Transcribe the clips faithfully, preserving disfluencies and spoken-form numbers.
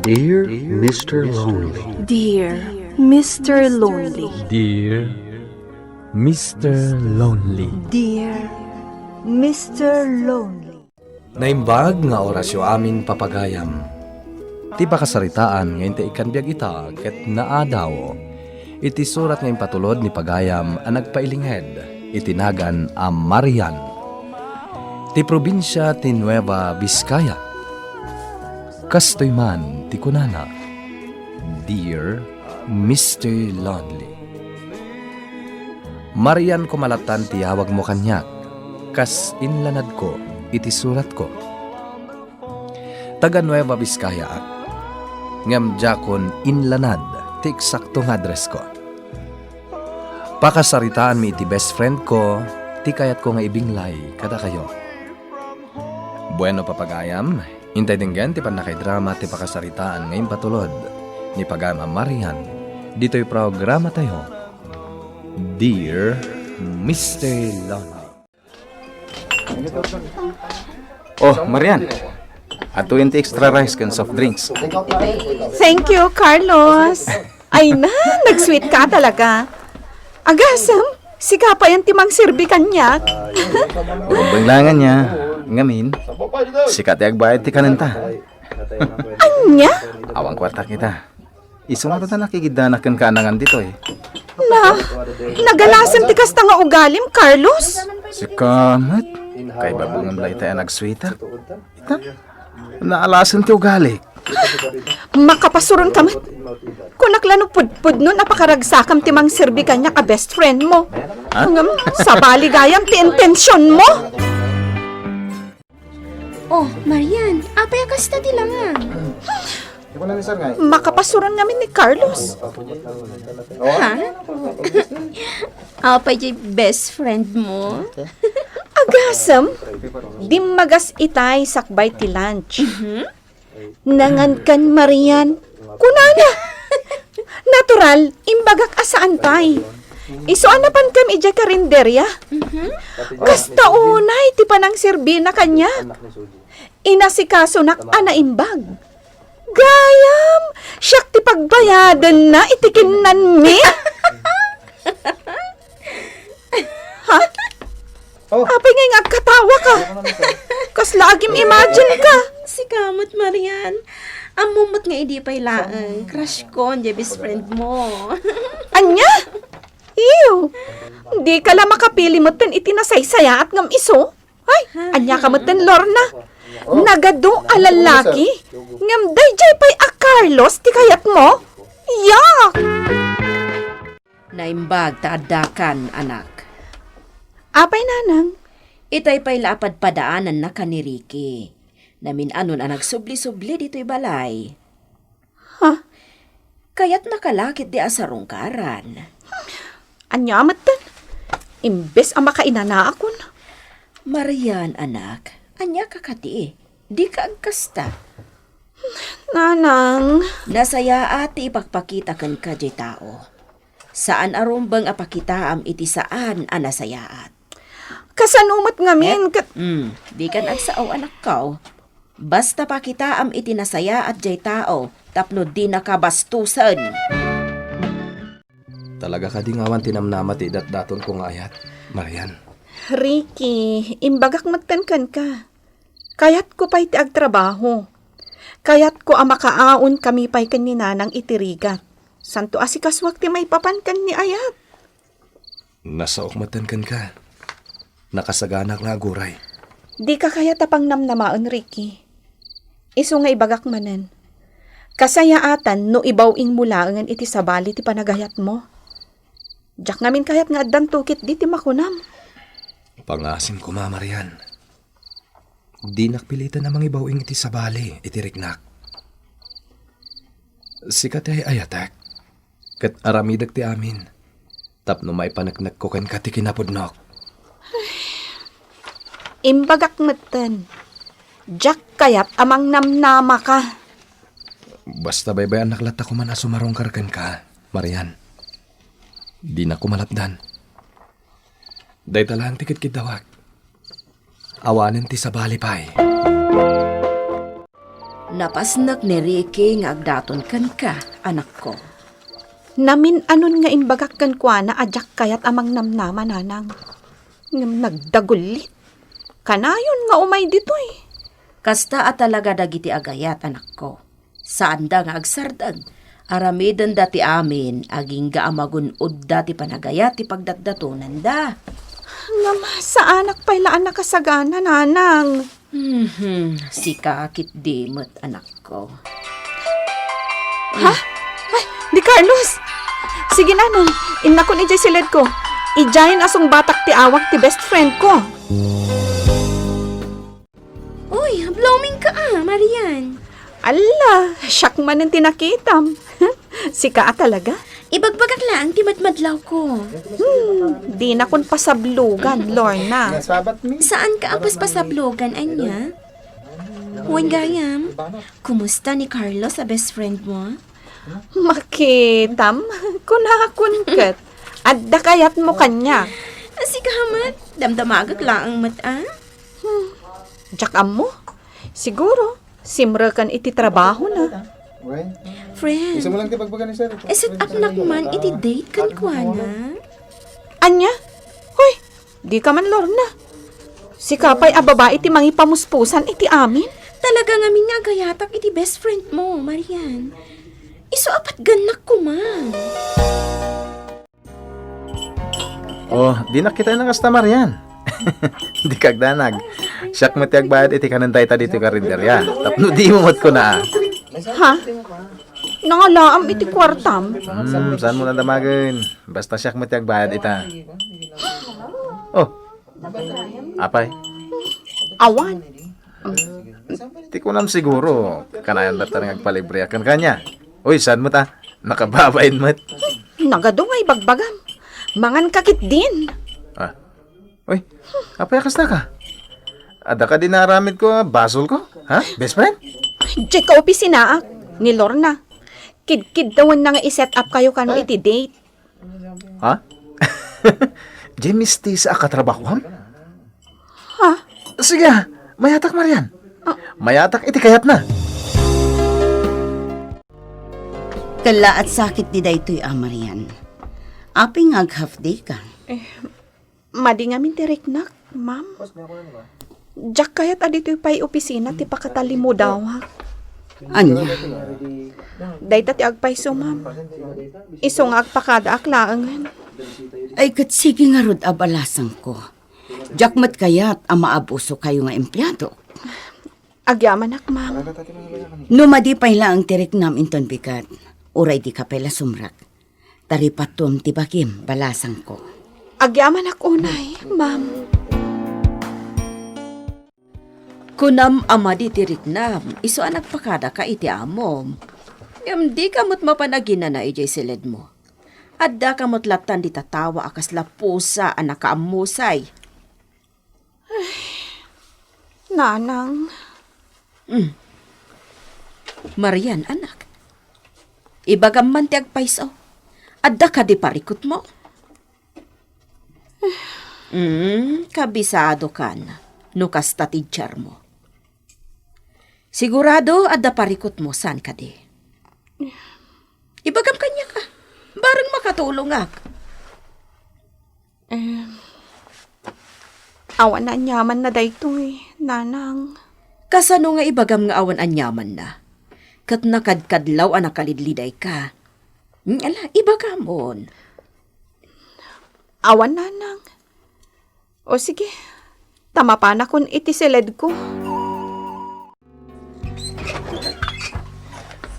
Dear Mister Lonely. Dear Mister Lonely. Dear Mister Lonely. Dear Mister Lonely. Naimbag nga orasyo amin, papagayam. Ti pakasaritaan nga intay ikkan biag ita ket naadaw iti surat nga impatulod ni pagayam a nagpailinged iti nagan a Marian, ti probinsia ti Nueva Vizcaya. Kastoy man ti kunana, "Dear Mister Lonely, Marian, koma lattan ti yawagmo kaniak, kas inlanadko iti suratko. Taga Nueva Vizcaya ak, ngem diakon inlanad ti eksakto nga adresko. Pakasaritaanmi iti best friend ko ti kayatko nga ibinglay kadakayo." Bueno, papagayam, intay denggen ti pannakaidrama ti pakasaritaan nga impatulod ni pagayam a Marian ditoy programatayo, Dear Mister Lonely. Oh, Marian. Adtoyen ti extra rice ken soft drinks. Thank you, Carlos. Ay na, nag-sweet ka talaga. Agasem, sika payen ti mangserbi kaniak. Rumbeng la ngarud, ngamin, sika ti agbayad ti kanenta. Ania? Awan kuartak ita. Isu ngarud a nakigiddanak kenka a nangan ditoy. Na, nagalasem ti kasta nga ugalim, Carlos. Sika met, kaiba ngem la ita a nag-sweetak. Ita, naalasem ti ugalik. Makapasuronka met. Kunak la no pudpudnon a pakaragsakam ti mangserbi kaniak a best friend mo. Ha? Ngem, sabali gayam ti intensionmo. Oh, Marian, apay a kasta ti langang? Makapasuron ngamin ni Carlos. Ha? Apay diay best friend mo? Agasem, dimmagas itay sakbay ti lunch. Mhm. "Nangankan, Marian," kunana. Natural, imbagak a saan pay. Isu a napankami idiay karinderia. Mhm. Kasta unay ti panangserbina kaniak. Inasikasunak a naimbag. Gayam, siak ti pagbayadenna iti kinnanmi. Ha? Oh. Apay ngay nga agkatawa ka? Kasla agim-imagine ka. Sika met, Marian. Ammom met nga idi pay laeng, crush ko, diay best friend mo. Ania? Ew! Dika la makapili metten iti nasaysayaat ngem isu. Ay, ania ka metten, Lorna? Nagadu a lalaki, ngem daydiay pay a Carlos ti kayatmo? Yak! Naimbag ta addakan, anak. Apay, nanang? Itay pay la a padpadaanannaka ni Ricky. Namin-anon a nagsubli-subli ditoy balay. Ha? Kayatnaka la ketdi a sarungkaran. Ania metten? Imbes a makainanaakon. Marian, anak, ania ka kadi? Dika agkasta. Nanang. Nasayaat ti ipakpakita kenka diay tao. Saan a rumbeng a pakitaam iti saan a nasayaat. Kasano met ngamin ket... Hmm, dikan agsao, anakko. Basta pakitaam iti nasayaat diay tao tapno dinaka bastosen. Talaga kadi nga awan ti namnama ti idatdatonko nga ayat, Marian? Ricky, imbagak metten kenka. Kayatko pay ti agtrabaho. Kayatko a makaawn kami pay ken ni Nanang iti rigat. Santo, asikasuak ti maipapan ken ni ayat. Nasaok metten kenka. Nakasaganak nga aguray. Dika kayat a pangnamnamaen, Ricky. Isu nga ibagak manen. Kasayaatan no ibaw-ingmo laengen iti sabali ti panagayatmo. Diak ngamin kayat nga addanto ketdi ti makunam. Pangasim koma, Marian. Dinak piliten a mangibaw-ing iti sabali iti riknak. Sika ti ay-ayatek, ket aramidek ti amin, tapno maipaneknekko kenka ti kinapudnok. Imbagak metten, diak kayat a mangnamnamaka. Basta baybay-annak latta koman a sumarungkar kenka, Marian. Dinak koma lapdan. Dayta laeng ti kidkiddawak. Awanen ti sabali pay. Napasnek ni Ricky nga agdaton kenka, anakko. Namin-anon nga imbagak kenkuana a diak kayat a mangnamnama, nanang. Ngem nagdagullit. Kanayon nga umay ditoy. Kasta a talaga dagiti agayat, anakko. Saanda nga agsardeng. Aramidenda ti amin, agingga a magun-odda ti panagayat ti pagdatdatonanda. Ngem saanak pay la a nakasagana, nanang. Mhm, sika ketdi met, anakko. Ha? Ay, ni Carlos! Sige, nanang, innakon idiay siledko. Idiayen a sungbatak ti awag ti best friend ko. Uy, blooming ka, ah, Marian. Ala, siak manen ti nakitam. Sika a talaga? Ibagbagak laeng ti madmadlawko. Hmm, dinakon pasablogan, Lorna. Saan ka a paspasablogan, ania? Wen gayam, kumusta ni Carlos a best friend mo? Makitam, kunakon ket. Adda kayatmo kaniak. Sika met, damdamagek laeng met, a? Hmm, diak ammo. Siguro, simreken iti trabahona. Friend, iset-upnak man iti date kenkuana. Ania? Hoy, dika man, Lorna. Sika pay a babai ti mangipamuspusan iti amin. Talaga ngamin nga agayatak iti best friend mo, Marian. Isu a patgennak koma. Oh, dinak kitaen a kasta, Marian. Dika agdanag. Siak met ti agbayad iti kanen dayta ditoy karinderya. Tapno dimo met kuna. Ha? Nangalaam iti kuartam? Hmm, saan mo nadamagen? Basta siak met ti agbayad ita. Oh. Apay? Awan. Ti kunam siguro, kanayon latta nga agpalibreak kenka ania. Uy, saan met a? Nakababain met. Nagadu nga ibagbagam. Mangan ka ketdin. Ah. Uy, apay a kasta ka? Adda kadi naaramidko a basolko? Ha? Best friend? Diay kaopisinaak, ni Lorna. Kidkiddawenna nga i-set up kayo kano iti date. Ha? Diay mistisa a katrabahoam? Ha? Sige, ah. Mayatak, Marian. Ah. Mayatak iti kayatna. Kellaat sakit di daytoy a, Marian. Apay nga ag-half day ka? Eh, madi ngamin ti riknak, ma'am. Diak kayat a ditoy pay opisina ti pakatallimudawak. Ania? Dayta ti agpayso, ma'am. Isu nga agpakadaak laengen. Ay, ket sige ngarud a balasangko. Diak met kayat a maabuso kayo nga empleado. Agyamanak, ma'am. No madi pay laeng ti riknam inton bigat, uray dika pay la sumrek. Taripatuem ti bagim, balasangko. Agyamanak unay, ma'am. Kunam a madi ti riknam, isu a nagpakadaka iti amom. Ngem dika met mapan aginana idiay siledmo. Addaka met lattan di tatawa a kasla pusa a nakaammusay. Ay, Nanang. Mm. Marian, anak. Ibagam man ti agpayso. Adda kadi parikutmo? Mm, kabisadokan no kasta ti diarmo. Sigurado adda parikutmo, saan kadi? Ibagam kaniak a. Bareng makatulongak. Em, awan aniamanna daytoy, Nanang. Kasano nga ibagam nga awan aniamanna? Ket nakadkadlaw a nakalidlidayka. Ala, ibagamon. Awan, Nanang. O sige, ta mapanakon iti siledko.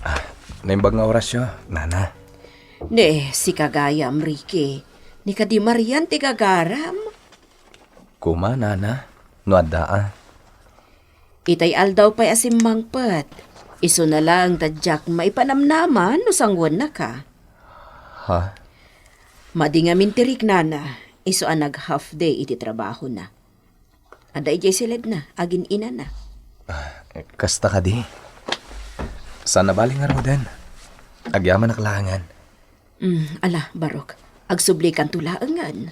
Ah, naimbag nga orasyo, Nana. Ne, sika gayam, Ricky. Ni kadi Marian ti gagaram. Kuma, Nana, no adda a. Itay aldaw pay a simmangpet. Isuna laeng ta diak maipanamnama no sanguennaka. Ha? Madi ngamin ti riknana, isu a nag-half day iti trabahona. Adda idiay siledna, agin-inana. Ah, kasta kadi. Saan a bale ngaruden. Agyamanak laengen. Mm, ala, Barok. Agsublikanto laengen.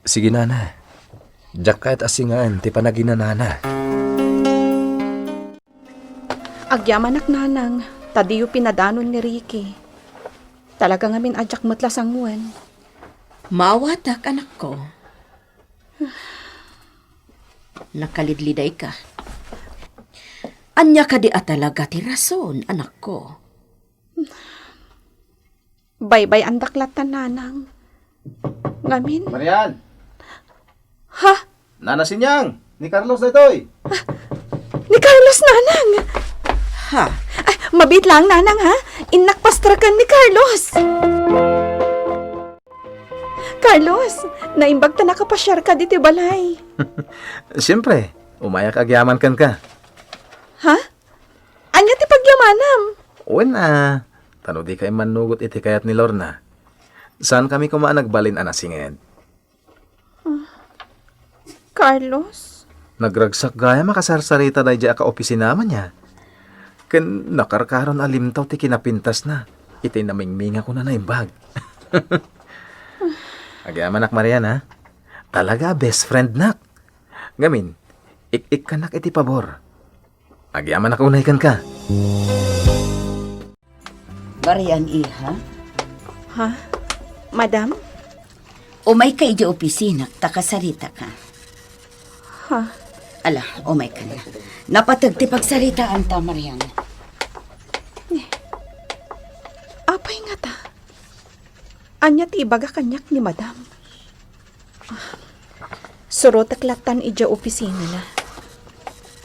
Sige, Nana. Diak kayat a singaen ti panaginanana. Agyamanak, nanang, ta diyo pinadanon ni Ricky. Talaga ngamin a diak met la sangoen. Maawatak, anakko. Nakalidlidayka. Ania kadi a talaga ti rason, anakko? Baybay-andak latta, nanang. Ngamin. Marian! Ha? Nana Sinyang! Ni Carlos daytoy! Ni Carlos, nanang! Ha? Ay, mabiit lang, nanang, ha? Innak pastraken ni Carlos! Carlos, naimbag ta nakapasiarka ditoy balay. Siempre, umayak agyaman kenka. Ha? Ania ti pagyamanam? Wen a, ta no dika immannugot iti kayat ni Lorna, saankami koma a nagbalin a nasinged. Carlos? Nagragsak gayam a kasarsarita daydiay a kaopisinam aya. Ken nakarkaron a limtaw ti kinapintasna iti namingmingakon a naimbag. Agyamanak, Marian, a. Talaga a best friendnak. Ngamin, ik-ikkannak iti pabor. Agyamanak unay kenka. Marian, iha. Ha? Madam? Umayka idiay opisinaka ta kasaritaka. Ha? Ala, umayka na. Napateg ti pagsaritaanta, Marian. Apay ngata? Ania ti ibaga kaniak ni Madam? Surotek lattan idiay opisinana.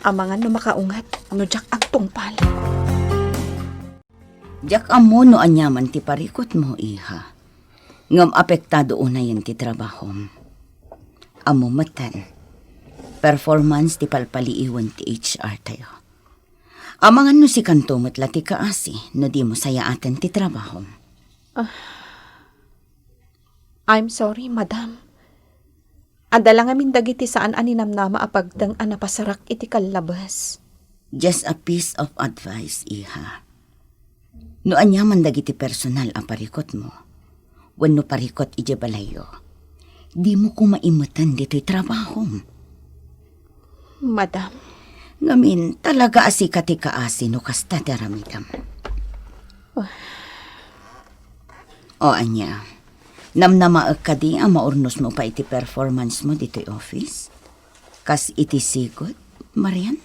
Amangan no makaunget no diak agtungpal. Diak ammo no aniaman ti parikutmo, iha. Ngem apektado unayen ti trabahom. Ammo metten, performance ti palpaliiwen ti H R tayo. Amangan no sikanto met la ti kaasi no dimo sayaaten ti trabahom. Ah, I'm sorry, madam. Adda la ngamin dagiti saan a ninamnama a pagteng a napasarak iti kallabes. Just a piece of advice, iha. No aniaman dagiti personal a parikutmo, wenno parikut idiay balayyo, dimo koma immeten ditoy trabahom. Madam. Ngamin, talaga a sika ti kaasi no kasta ti aramidem. Ah. O ania, namnamaek kadi a maurnosmo pay iti performance mo ditoy office? Kas iti sigud, Marian?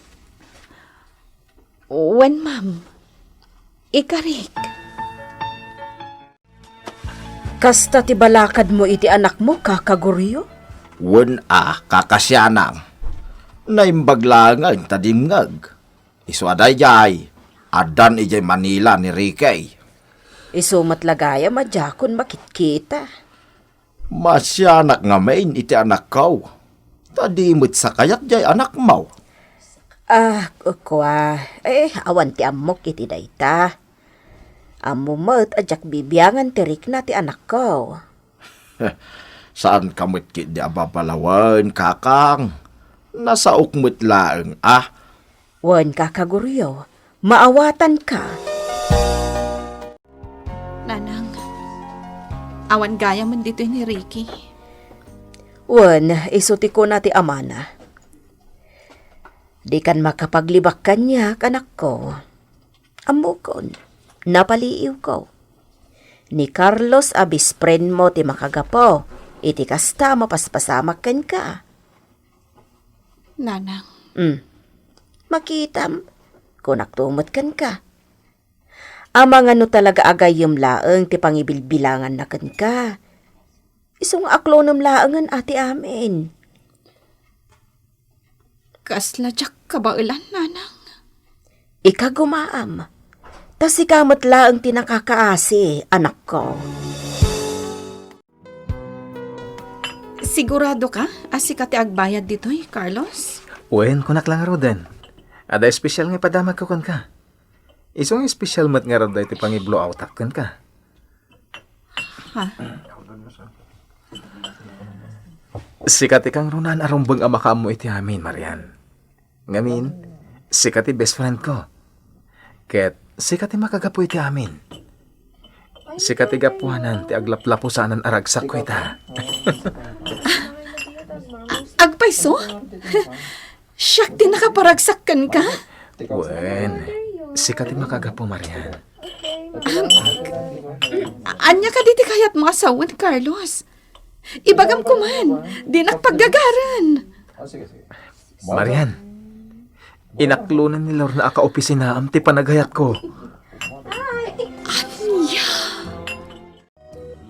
Wen, ma'am. Ikarik. Kasta ti balakadmo iti anakmo, Kaka Gorio? Wen a, Kaka Sianang. Naimbag laengen ta dimngeg. Isu a daydiay, addan idiay Manila ni Ricky. Isu met la gayam a diakon makitkita. Masianak ngamin iti anakko. Ta di met sakayat diay anakmo. Ah, kua, eh, awan ti ammok iti dayta. Ammo met a diak bibiangan ti rikna ti anakko. Saanka met ketdi a babalawen, kakang. Nasaok met laeng a. Wen, Kaka Gorio, maawatanka. Nanang, awan gayamen ditoy ni Ricky. Wen, isu ti kuna ti amana. Dikan makapaglibak kaniak, anakko. Ammokon, napaliiwko. Ni Carlos a best friend mo ti makagapu iti kasta a mapaspasamak kenka. Nanang. Mm. Makitam, kunakto met kenka. Amangan no talaga a gayyem laeng ti pangibilbilanganna kenka. Isu nga aklonem laengen a ti amin. Kasla diak kabaelan, nanang. Ikagumaam. Ta sika met laeng ti nakakaasi, anakko. Sigurado ka a sika ti agbayad ditoy, Carlos? Wen, kunak la ngaruden. Adda espesyal nga ipadamagko kenka. Isu nga espesyal met ngarud daytoy pangiblow-outak kenka. Ha? Sika ti kangrunaan a rumbeng a makaammo iti amin, Marian. Ngamin, sika ti best friend ko. Ket sika ti makagapu iti amin. Sika ti gapuanan ti aglaplapo saanen a ragsakko ita. Agpayso? Siak ti nakaparagsak kenka? Wen, Sika ti makagapu, Marian. Am, ania kadi ti kayatmo a sawen, Carlos? Ibagam koman, dinak paggagaran. Marian, inaklonen ni Lorna a kaopisinaam ti panagayatko. Ania?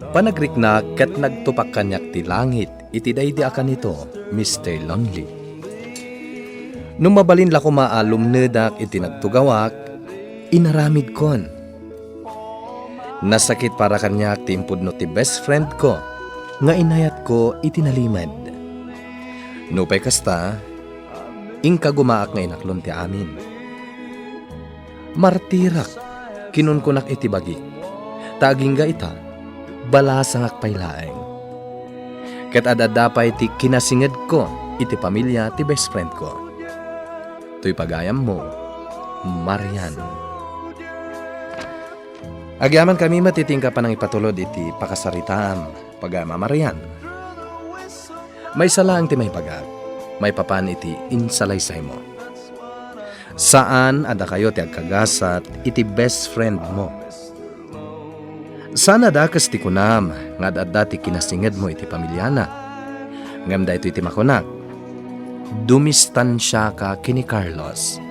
Panagriknak ket nagtupak kaniak ti langit iti daydi a kanito, Mister Lonely. No mabalin la koma a lumnedak iti nagtugawak, inaramidkon. Nasakit para kaniak ti impudno ti best friend ko nga inayatko iti nalimed. Nupay kasta, inkagumaak nga inaklon ti amin. Martirak, kinunkunak iti bagik. Ta agingga ita, balasangak pay laeng. Ket ad-adda pay ti kinasingedko iti pamilia ti best friend ko. Toy pagayammo, Marian. Agyamankami met iti inka panangipatulod iti pakasaritaam, pagayam a Marian. Maysa laeng ti maibagak maipapan iti insalaysaymo. Saan a dakayo ti agkagasat iti best friend mo. Saan a dakes ti kunam nga ad-adda ti kinasingedmo iti pamiliana. Ngem daytoy ti makunak, dumistansiaka ken ni Carlos.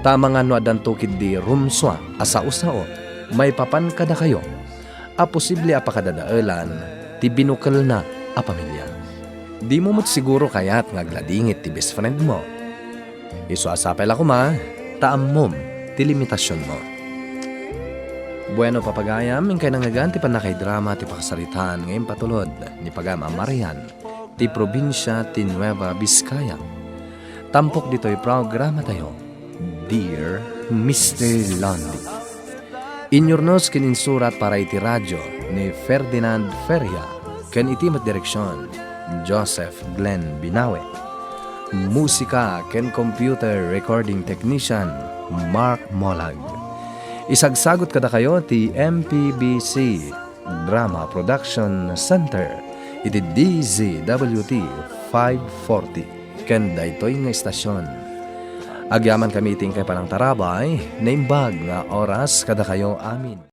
Ta amangan no addanto ketdi rumsua a sao-sao maipapan kadakayo a posible a pakadadaelan ti binukelna a pamilia. Dimo met siguro kayat nga agladingit ti best friend mo. Isu a sapay la koma ta ammom ti limitasionmo. Bueno, papagayam, inkay nangngegan ti pannakaidrama ti pakasaritaan nga impatulod ni pagayam a Marian ti probinsia ti Nueva Vizcaya. Tampok ditoy programatayo, Dear Mister Lonely. Inyurnos ken insurat para iti radio ni Ferdinand Feria ken iti met direksion, Joseph Glenn Binawe. Musika ken computer recording technician, Mark Molag. Isagsagut kadakayo ti M P B C Drama Production Center iti D Z W T five forty ken daytoy nga istasion. Agyamankami iti inkay panangtarabay, naimbag nga oras kadakayo amin.